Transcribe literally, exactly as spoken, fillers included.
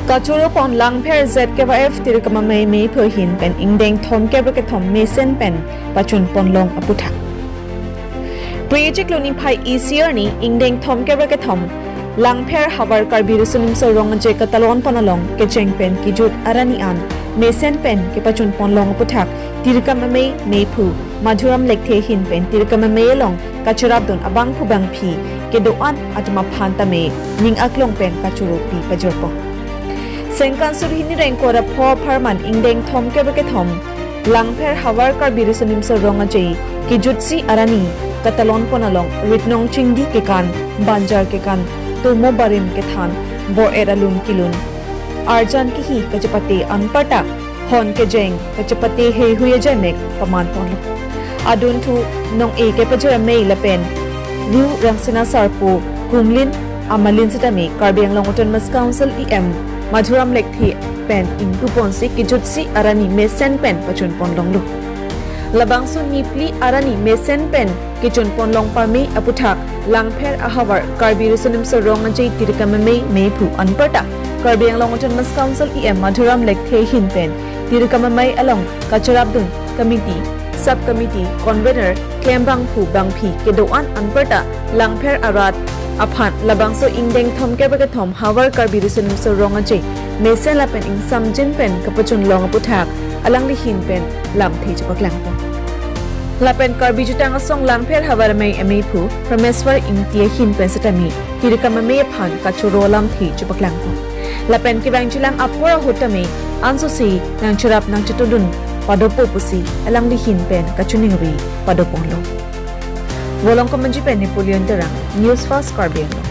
Kachoro pon Langpher Z K Y F Tirkam Amei meiphu ahin pen ingdeng thomkep ra kethom mesen pen pachun ponlong aputhak. Prijik luni phai isi arni ingdeng thomkep ra kethom Langpher havar Karbi Riso Nimso Rong Aje katalon pon along kecheng pen kejut arani an mesen pen kepachun ponlong aputhak Tirkam Amei meiphu Madhuram Lekthe ahin pen Tirkam Amei along kacherapdun abangphu bangphi kedo-an atum aphan tame ning aklong pen kachoro pi pajirpo. Sengkan suri hini ra ingkoi ra pho apharman ingdeng thomkep ra kethom Langpher havar Karbi Riso Nimso Rong Aje kejutsi arani katalon pon along Ritnong Chingdi kekan, Banjar kekan, Tomo Barim kethan, Bor-et alun kelun, arjan kehi kachepate anparta hon kejeng kachepate heihui ajamek paman ponlo. Adunthu nong-e kepajir amei lapen Ru Rangsina Sarpo Kumlin amalin sitame Karbi Anglong Autonomous Council E M Madhuram Lekthe pen ingpu ponsi kejutsi arani mesen pen pachun ponlonglo. Labangso niphli arani mesen pen kechun ponlong pame aputhak Langpher ahavar Karbi Riso Nimso Rong Aje Tirkam Amei meiphu anparta Karbi Anglong Autonomous Council E M Madhuram Lekthe ahin pen Tirkam Amei along kacherapdun committee, sub committee, convener, klembangphu bangphi kedo-an anparta Langpher arat aphan labangso ingdeng thomkep ra kethom havar Karbi Riso Nimso Rong Aje mesen lapen ingsamjin pen kapachun long aputhak alangli ahin pen lamthe chepaklangpo. Lapen Karbi Jutang Asong Langpher havar amei ameiphu Prameswar Ingti ahin pen sitame Tirkam Amei aphan kachoro lamthe chepaklangpo. Lapen kevangjilang apor ahut tame ansosi nangcherap nangchetongdun padopo pusi alangli ahin pen kachiningri padoponlo. Volongkom Anji pen Napoleon Terang, News Fast Karbi Anglong.